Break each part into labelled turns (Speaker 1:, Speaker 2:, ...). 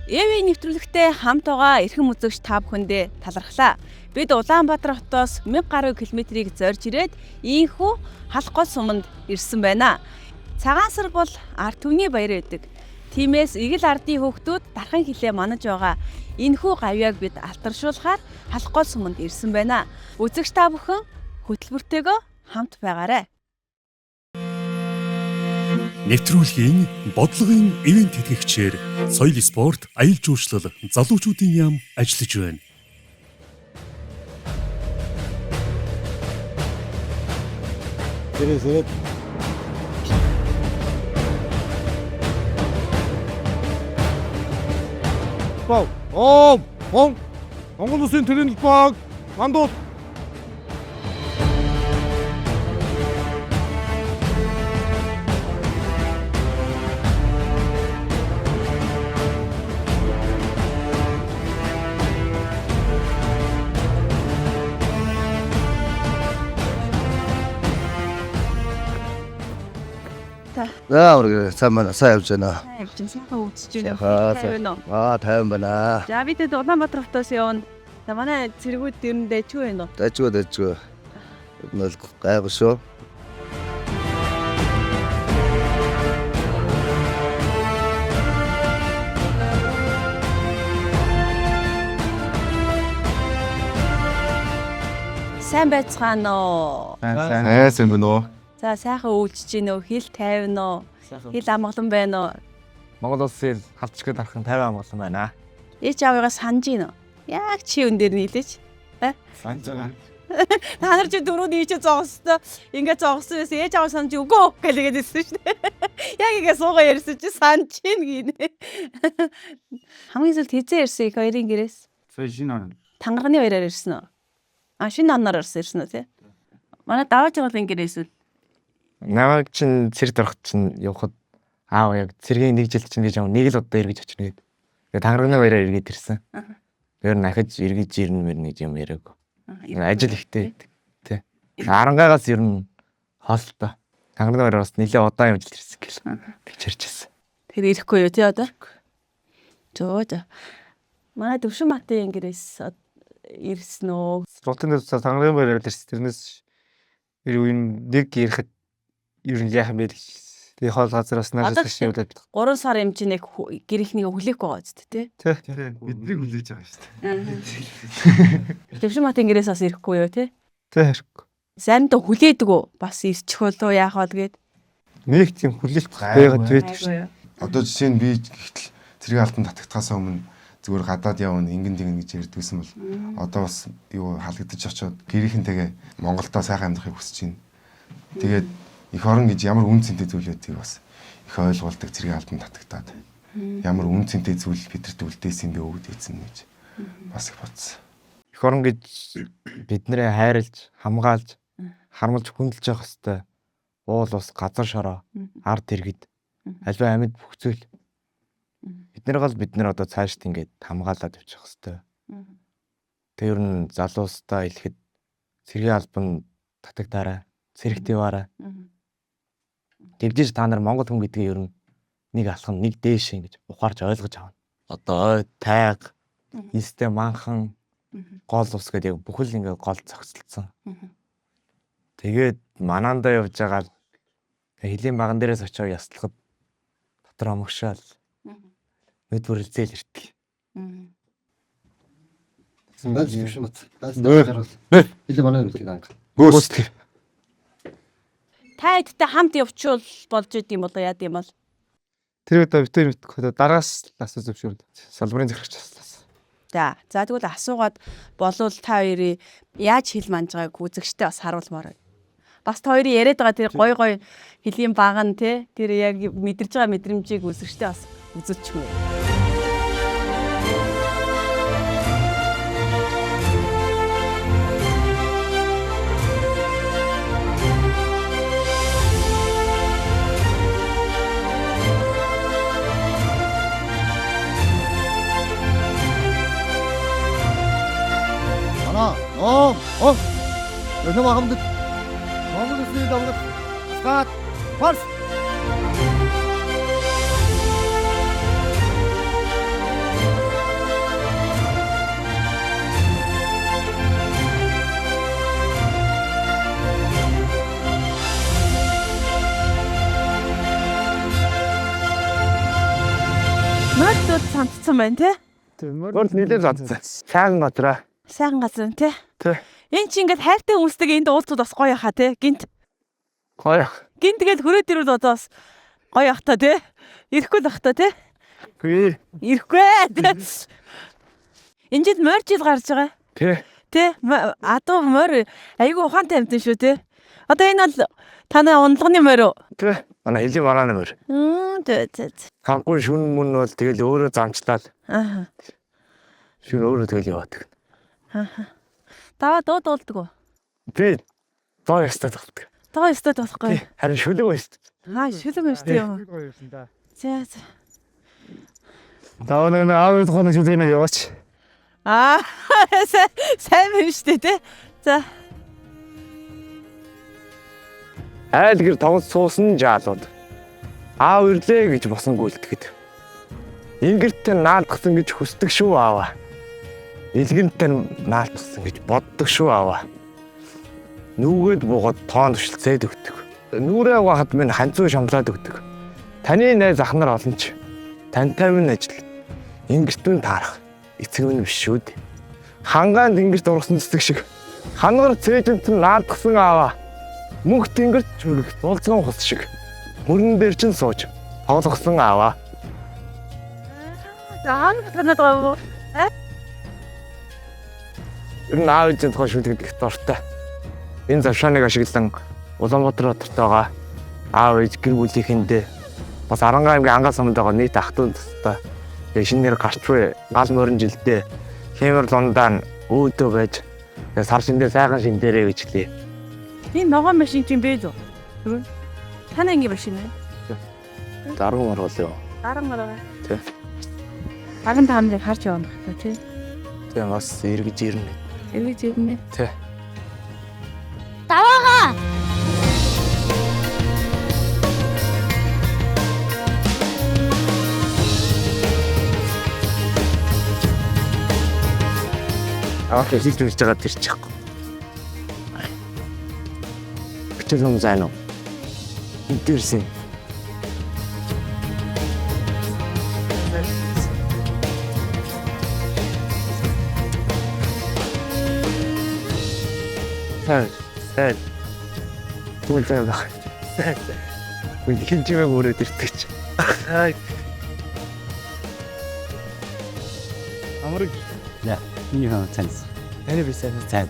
Speaker 1: Эви нэвтрүүлэгтээ хамт байгаа эрхэм үзэгч та бүхэндээ талархлаа. Бид Улаанбаатар хотоос 1000 гаруй километрийг зорж ирээд ийхүү Халх гол суманд ирсэн байна. Цагаан сар бол ард түмний баяр байдаг. Тиймээс эгэл ардын хүүхдүүд дархан хилээ манаж байгаа энэхүү гавьяаг бид алтаршуулахаар Халх гол суманд ирсэн байна. Үзэгч та бүхэн хөтөлбөртэйгөө хамт байгаарай.
Speaker 2: Нэвтрүүлгийн бодлогын ивент тэтгэгчээр соёл спорт, аялал жуулчлал, залуучуудын яам ажиллаж байна.
Speaker 3: Тэрээс ирээд
Speaker 4: Бав. Оо, мон. Монгол Улсын төрийн баг мандуул.
Speaker 3: За ураг сайн байна. Сайн явж байна.
Speaker 1: Сайн явж байна. Сайхан үзэж байна.
Speaker 3: Аа,
Speaker 1: Сайн байна уу?
Speaker 3: Аа, тайван байна.
Speaker 1: За бид хэд Улаанбаатар хотоос явна. За манай цэргүүд ер нь дэжгүй байна уу?
Speaker 3: Дажгүй дажгүй. Бид нь бол гайгүй шүү.
Speaker 1: Сайн байцгаана уу?
Speaker 5: Сайн сайн сайн байна уу?
Speaker 1: За сайхан үйлчж гин үү? Хил тайван уу? Хил амгалан байна уу?
Speaker 5: Монгол улсын халдчгүй дархан 50 амгалан байна.
Speaker 1: Ээж аавыгаа санаж гин үү? Яг чи өн дээр нийлээч.
Speaker 5: Санаж байгаа.
Speaker 1: Та нар чи дөрөв нийч зогсдоо. Ингээ зогссон байсан. Ээж аав санаж үгүй гэлгээд ирсэн шүү дээ. Яг ингээ суугаа ярьсан чи санаж гин гинэ. Хамгийн сүүлд хизээ ирсэн их хоёрын гэрээс.
Speaker 5: Сая шинэ он.
Speaker 1: Тангарны баяраар ирсэн үү? А шинэ оноор ирсэн ирсэн үү тий? Манай даваа жаргалын гэрээс үл
Speaker 5: Намайг чин цэрэг дорхот чин явхад аав яг цэргийн нэг жил чин гэж юм нэг л удаа эргэж очно гээд. Тэгээ тангарны баяраар эргээд ирсэн. Тэр нь ахиж эргэж ирнэ мэрнэ гэж юм яриаг. Ажил ихтэй байдаг. Тэ. Арангаагаас ер нь хоолтой. Тангарны баяраар бас нэлээ удаан явж ирсэн гэл. Тэгж ярьж байсан.
Speaker 1: Тэр ирэхгүй юу тий одоо? Зөө за. Манай Төвшин Батын гэрээс ирсэн үү?
Speaker 6: Сургалтын дээр тангарын баяраар ирсэн. Тэрнээс ер нь нэг ирэхэд ер нь яах юм бэ гэж. Тэгээ хоол газараас
Speaker 1: Одоо
Speaker 6: нааш шиг явуулаад.
Speaker 1: 3 сар юм чинь нэг гэрийнхнийг хүлээхгүй байгаа зү тий?
Speaker 6: Тэ.
Speaker 7: Бидний хүлээж байгаа шүү дээ.
Speaker 1: Төвшин Батын гэрээс бас ирэхгүй юу тий?
Speaker 6: Тэ хэрэггүй.
Speaker 1: Заримдаа хүлээдэг үү? Бас ирчих болов яах бол гээд.
Speaker 6: Нэг тийм хүлээлт байгаад байдаг шүү.
Speaker 1: Айгүй юу.
Speaker 7: Одоо жишээ нь би гэхтэл цэрэг албан татагдахаас өмнө зүгээр гадаад явна ингэн тэгнэ гэж ярьдгүйсэн бол одоо бас юу халагдаж очиод гэрийнхэнтэйгээ Монголдо сайхан амьдрахыг хүсэж байна. Тэгээд эх орон гэж ямар үн цэнтэй зүйл байдгийг бас их ойлгуулдаг цэрэг албан татагдаад ямар үн цэнтэй зүйл бидэрт үлдээсэн бэ өвд эзэн гэж бас их бодсон.
Speaker 5: Эх орон гэж биднэрээ хайрлж, хамгаалж, харамлж хүндэлж явах хэвээр уул ус газар шороо, ард иргэд, альва амьд бүх зүйл. Бид нар гол бид нар одоо цаашд ингээд хамгаалаад явчих хэвээр. Тэр нь залуустаа хэлэхэд цэргийн албан татагдаарай, цэрэгт яваарай. Тэгжиж та нар монгол хүн гэдгийг ер нь нэг алхам нэг дээш ингэж ухаарч ойлгож авна. Одоо ой тайг, нистэй манхан гол ус гэдэг яг бүхэл ингээ гол зохицолцсон. Тэгээд манаандаа явж байгаа л хөлийн баган дээрээс очиод яслахад дотор омгшаал нүд бүрэлзээл ирдэг.
Speaker 3: Байж төвшин бат.
Speaker 6: Нөө.
Speaker 3: Нөө. Хилээ манай нүдийг анх.
Speaker 6: Гүйцэтгэх.
Speaker 1: Та хэдтэй хамт явчвал болж идэм болоо яа гэм бол.
Speaker 6: Тэр одоо битэр мэдгүй одоо дараагаас л асуу зөвшөөрөл. Салбарын захирагч аслаас.
Speaker 1: За. За тэгвэл асуугаад болвол та хоёрын яаж хил манж байгааг үзэгчтэй бас харуулмаар байна. Бас та хоёрын яриад байгаа тэр гой гой хөлийн баг нь те тэр яг мэдэрж байгаа мэдрэмжийг үзэгчтэй бас үзүүлчихмээ.
Speaker 3: Манай ном он. Өнөө магамд Монгол улсын давлах Скат Фарс.
Speaker 1: зодсон байна те.
Speaker 5: Морь нэлээд зодсон. Сайхан газраа.
Speaker 1: Сайхан газар нь те.
Speaker 5: Тий.
Speaker 1: Энд чи ингээд хайртай хүмүүстэйгээ энд уулзвал бас гоё хаа те. Гинт.
Speaker 5: Гоё.
Speaker 1: Гинт гээд хүрээд ирвэл одоо бас гоё ах та те. Ирэхгүй л ах та те.
Speaker 5: Хүй.
Speaker 1: Ирэхгүй ээ, те. Энэ жил морь жил гарч байгаа.
Speaker 5: Тий.
Speaker 1: Тэ адуу морь айгүй ухаантай амьтан шүү те. Одоо энэ бол танай ундлганы морь уу?
Speaker 5: Тий. Манай хэлийн марааны морь.
Speaker 1: Тэ тэ. тэ.
Speaker 5: Хангүй шүн мөн бол тэгэл өөрөө замчлаад
Speaker 1: Аа.
Speaker 5: шүн өөрөө тэгэл яваадаг.
Speaker 1: Даваа дуу дуулдаг уу?
Speaker 5: Би доо ястаа тоглодог.
Speaker 1: Доо ёстой болохгүй.
Speaker 5: Тий. Харин шүлэг байст.
Speaker 1: Аа шүлэг юм шүү дээ юм. За за.
Speaker 6: Даваа нэг аавын тухайн шүлэг нэг яваач.
Speaker 1: Аа сайн юм шүү дээ те. За.
Speaker 5: Айл гэр тогс суусан жаалууд. Аав ирлээ гэж босон гүйлтгэд. Ингэртээ наалдахсан гэж хүсдэг шүү аава. Илгэнтэй наалдахсан гэж боддог шүү аава. Нүгэд буугаад тоон төшлцээд өгдөг. Нүрээ угаахад минь ханцуу шамлаад өгдөг. Таны найз ах нар олон ч тантай минь ажил. Ингэрт минь таарах. Эцэг минь биш шүү дээ. Хангаан тэнгэрт ургасан цэцэг шиг хангар цээжинт нь наалдахсан аава. Мөнх тэнгэрт чүрэх зулцган хус шиг мөрөн дээр чинь сууж тоглосон аава.
Speaker 1: За хаана санаад байгаа юм уу?
Speaker 5: Ер нь аав ээжийн тухай шүлэгдэх их дуртай. Энэ завшааныг ашиглан Улаанбаатар хотортойгоо аав ээж гэр бүлийнхэндээ бас Арангаа аймгийн Ангал сумд байгаа нийт ах トゥ тустай. Тэгээ шинээр гарч буй гал морин жилдээ хэмэр лундаа нь өөдөө байж тэгээ сар шиндээ сайхан шиндээрээ гэж хэлье.
Speaker 1: Энэ ногоон машин чинь бэ лүү? Танай ангийн машин ээ.
Speaker 5: Даруй моргол юу.
Speaker 1: Даран гараа.
Speaker 5: Тий.
Speaker 1: Баган таамныг харж явна гэх тий.
Speaker 5: Тэгээ бас эргэж ирнэ.
Speaker 1: Эргэж ирнэ.
Speaker 5: Тий.
Speaker 8: Даваага.
Speaker 5: Аа хэлж хэлж байгаа тэр чихгүй. Бичил юм зайн уу? Дэрсэн. Сайн, сайн. Түл зай байх. Сайн. Үгүй хин чимээг өрөөд ирдэг чи.
Speaker 6: Аа. Амраг.
Speaker 9: Миний хөө сайн.
Speaker 6: Таны би сайн.
Speaker 9: Сайн.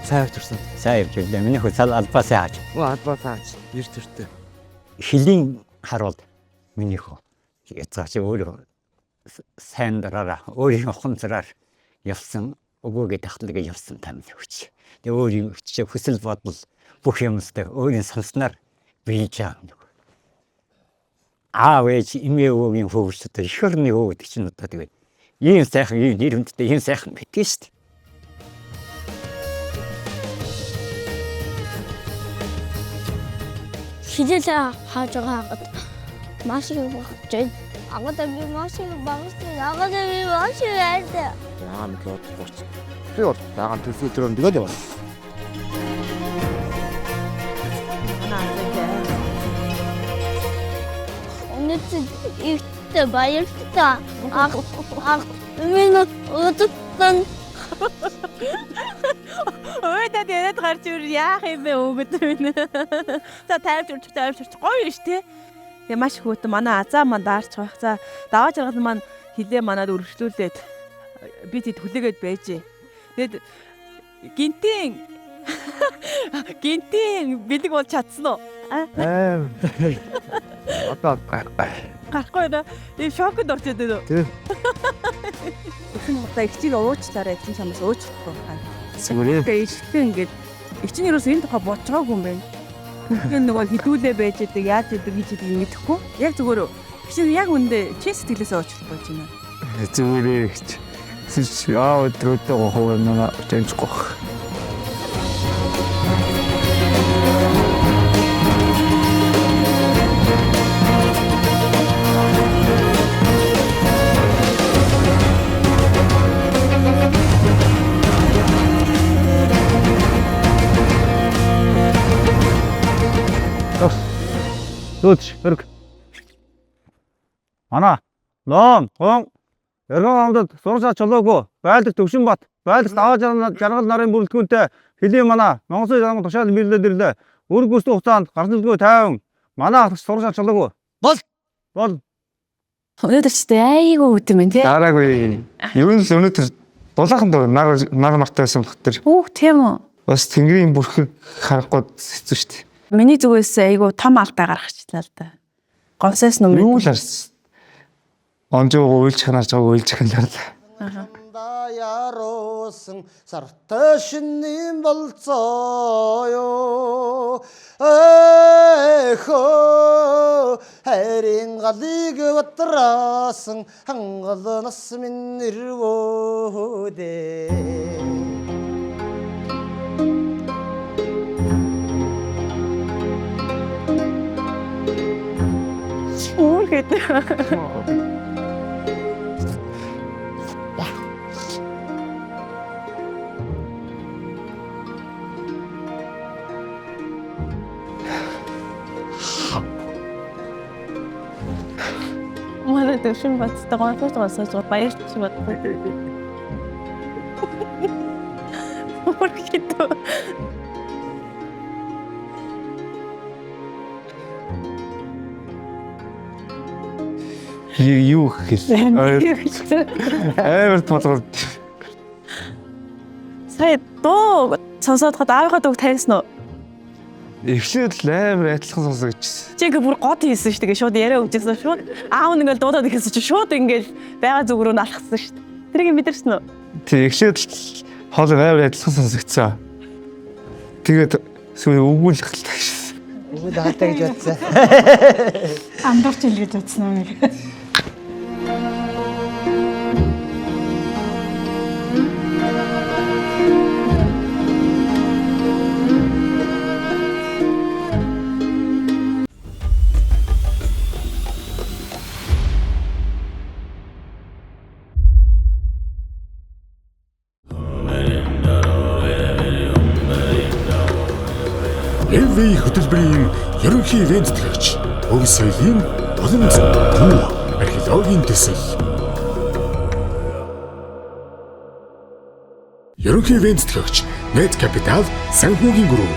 Speaker 6: Сайн авчирсан.
Speaker 9: Сайн явж байлаа. Миний хөө цал албаа сайн хаж.
Speaker 5: Оо албаа цааш. Эр төртөө.
Speaker 9: Хөлийн харуул миний хөө. Яцаач өөрөө сайн дараараа өөрийн ухамсараар явсан өгөөгээ дахлаг явсан та миний хүч. Тэгээ өөрийн хүч хүсэл бодол бүх юмстай өөрийн санснаар биелж байгаа юм. Аав ээж эмээ өвөгийн хөвгсөд эх орны өвөө гэдэг чинь одоо тэгээд ийм сайхан ийм нэр хүндтэй ийм сайхан байдгийг шүү дээ.
Speaker 8: Хилэл хааж байгаа хагад маш их багж байна. Агада би маш их багж байна. Агада би маш их хайртай.
Speaker 4: Аа мэд бодохгүй ч. Би бол байгаа төсөө төрөм тэгэл яваа.
Speaker 8: Өнөөдөр ихтэй баярлалаа. Ах ах минь өдөртөн
Speaker 1: Ой та яриад гарч ир яах юм бэ өгöd минь. За тайвч урч тайвч урч гоё юм ш тэ. Тэгээ маш их хөтөн манай азаа маань даарч байх. За даваа жаргал маань хилээ манад өргөжлүүлээд би тэд хүлээгээд байжээ. Тэгэд гинтийн гинтийн бэлэг болж чадсан уу?
Speaker 5: Аа. Одоо гарахгүй.
Speaker 1: Гарахгүй нэ. Тийм шоконд орчод байна уу?
Speaker 5: Тий.
Speaker 1: Тэгсэн удаа эгчийг уучлаарай гэсэн чамаас уучлахгүй байна.
Speaker 5: Зүгээр.
Speaker 1: Тэгээ эгчтэй ингээд эгчин ерөөс энэ тухай бодож байгаагүй юм байна. Тэгэхээр нөгөө хідүүлээ байж идэг, яаж идэг гэж идэг мэдэхгүй. Яг зүгээр эгчин яг үндэ чи сэтгэлээсээ уучлахгүй гэж байна.
Speaker 6: Зүгээр гэж. Сэж яа өдрөөдөө гохоо наа амжихгүй.
Speaker 4: Дөөч хөрг. Манай
Speaker 10: Ном, гон, Эргэн хамдад сурсаа чулуугүй, байлдах Төвшинбат, байлдах даваа жаргал нарын бүрэлдэхүүнтэй хөлийн манай Монгол Улсын тушаал мэрлээд ирлээ. Үүрэг гүйцэтгэх хугацаанд гарсан тайван манай ахлагч сурсаа чулуугүй.
Speaker 3: Бол.
Speaker 10: Бол.
Speaker 1: Өнөөдөр ч тэ айгүй үт юм тий.
Speaker 6: Дараагүй. Ер нь л өнөөдөр дулаахан дуу нар нар мартай байсан болох тэр.
Speaker 1: Үх тийм үү.
Speaker 6: Бас тэнгэрийн бүрхэг харахгүй хэцүү шүү дээ.
Speaker 1: Миний зүгээс айгүй том алдаа гаргачихлаа л да. Гонсоос нүмер.
Speaker 6: Юу л харсан. Онжоо уйлж ханаарч байгааг уйлж ханаар.
Speaker 3: Яросон сартай шинийн болцоо эхөө хайрын галыг батраасан хангал нас минь нэрвөөдээ.
Speaker 1: Үр гэдэг. Манай Төвшин бацтай гонсооч гонсооч баярч бодсон. Үр гэдэг.
Speaker 6: Юу гэх юм. Амар толгой.
Speaker 1: Сая дуу сонсоод хад аавынхаа дууг таньсан уу?
Speaker 6: Эхлээд л амар адилхан сонсогдчихсон.
Speaker 1: Чи ингээ бүр гот хийсэн шүү дээ. Шууд яриа өгчээсэн шууд аав нь ингээл дуудаад эхэлсэн чи шууд ингээл байгаа зүг рүү налхсан шүү дээ. Тэрийг мэдэрсэн үү?
Speaker 6: Тэг эхлээд л хоол амар адилхан сонсогдсон. Тэгээд сүүл үгүй л хальтаа шээ.
Speaker 3: Үгүй даалтай гэж бодсон.
Speaker 11: Андуурч ил гэж бодсон юм.
Speaker 2: LV хөтөлбөрийн ерөнхий ивент тэтгэгч Өв соёлын боломж төв археологийн төсөл. Ерөнхий ивент тэтгэгч Net Capital санхүүгийн гүрүү.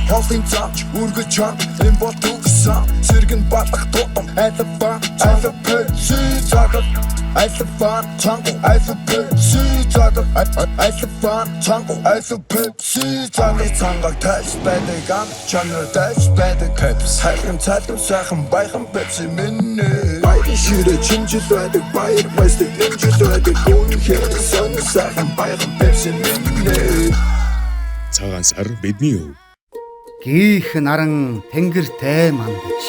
Speaker 12: Холын цаач үргэлж чам энэ бол төгсөн сэргэн батах тутам алба алба пепси цагал алба чанга алба пепси цагал алба чанга алба пепси цагал цангаг тайлж байдаг ам чанар тайлж байдаг пепси хайрхан цалин сайхан баяхан пепси минь баяр ширээ чимжил байдаг баяр баясдаг нэмжил байдаг үнэхээр сонь сайхан баяхан пепси минь.
Speaker 2: Цагаан сар бидний өв.
Speaker 13: Гих наран тэнгэртэй мандаж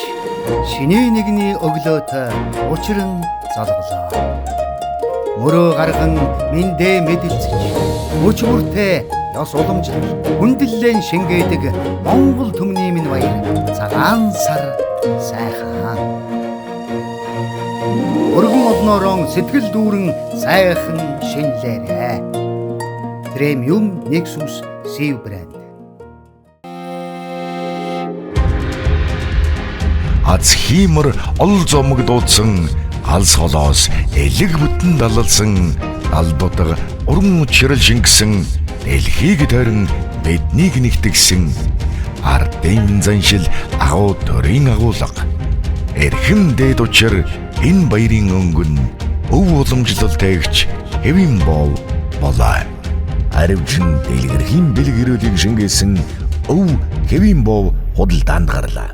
Speaker 13: шиний нэгний өглөөт учран золголоо. Мөрөө гарган мэндээ мэдэлцэж мөч мөртөө ёс уламжлал хүндлэлэн шингээдэг Монгол түмний минь баяр цагаан сар сайхан. Өргөн олноорон сэтгэл дүүрэн сайхан шинэлээрэй. Премиум Nexus Сив брэнд.
Speaker 14: Аз хиймэр ол зомог дуудсан галс холоос элэг бүтэн далалсан албадаг уран учрал шингэсэн дэлхийг тойрон биднийг нэгтгсэн ардын заншил агуу төрийн агуулга эрхэм дээд учир энэ баярын өнгөн өв уламжлал тээгч хэвийн бов болоо. Аривжин дэлгэрхийн бэлэг эрүүлийг шингээсэн өв хэвийн бов худалдаанд гарлаа.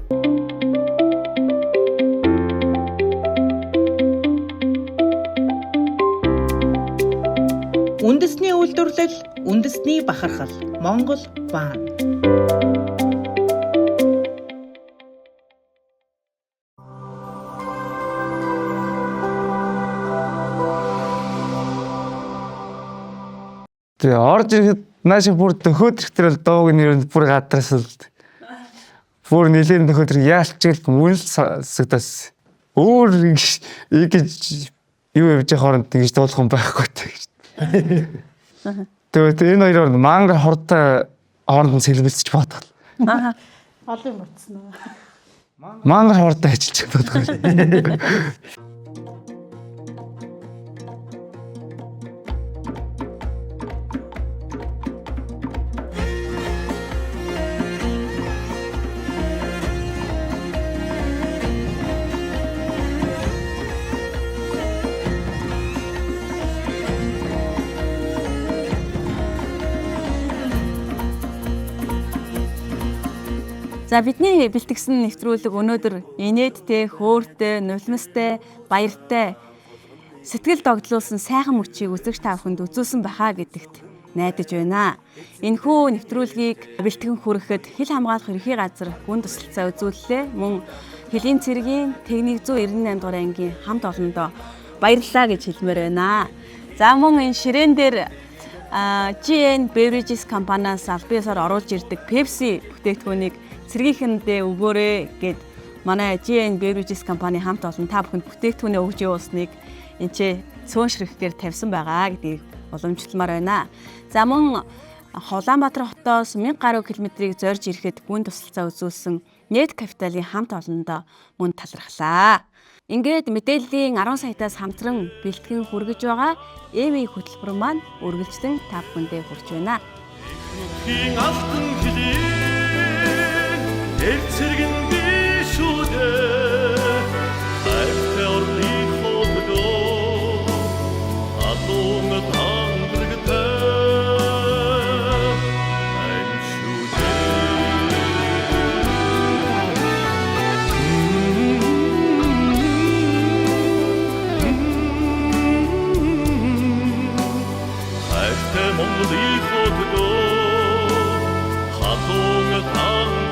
Speaker 15: Үндэсний үйлдвэрлэл, үндэсний бахархал. Монгол баан.
Speaker 6: Тэгээ орж ирэхэд нааши бүр дөхөөд ирэхдээ л дууг нь ер нь бүр гадраас л бүр нилээн дөхөөд ирэх яалч л мөн л сагдаас өөр ингэж юу явж байгаа хооронд ингэж дуулах юм байхгүй гэж. Тэгээд энэ хоёроор мангар хурдтай хооронд нь сэлбэлцэж бодгол.
Speaker 11: Аа. Олон юм бодсон уу?
Speaker 6: Мангар хурдтай ажиллаж байгаа.
Speaker 1: За бидний бэлтгэсэн нэвтрүүлэг өнөөдөр инээдтэй, хөөртэй, нулимстай, баяртай сэтгэл догдлуулсан сайхан мөчийг үзэгч та бүхэнд үзүүлсэн байхаа гэдэгт найдаж байна. Энэхүү нэвтрүүлгийг бэлтгэн хүрэхэд хил хамгаалах ерхий газар гүн тусалцаа үзүүллээ. Мөн хөлийн цэргийн техник 198 дугаар ангийн хамт олондоо баярлалаа гэж хэлмээр байна. За мөн энэ ширээн дээр GN Beverages компаниас албан ёсоор оруулж ирдэг Pepsi бүтээгдэхүүнийг цэргийнхэндээ өгөөрэй гэд манай GN Beverages компани хамт олон та бүхэнд бүтээгдэхүүнээ өгж явуулсныг энэ ч цөөн ширхгээр тавьсан байгаа гэдгийг уламжталмаар байна. За мөн Улаанбаатар хотоос 1000 гаруй километрийг зорж ирэхэд гүн тусалцаа үзүүлсэн Нет Капиталын хамт олондоо мөн талархлаа. Ингээд мэдээллийн 10 саятаас хамтран бэлтгэн хүргэж байгаа ЭВ хөтөлбөр маань үргэлжлэн та бүхэндээ хүрч байна.
Speaker 16: Хин алтан хилийн эр цэргэн биш үү дээ. Хайртай орны хотдоо алуун тандрагтай ам шүү дээ. Хайртай Монголын хотдоо халуун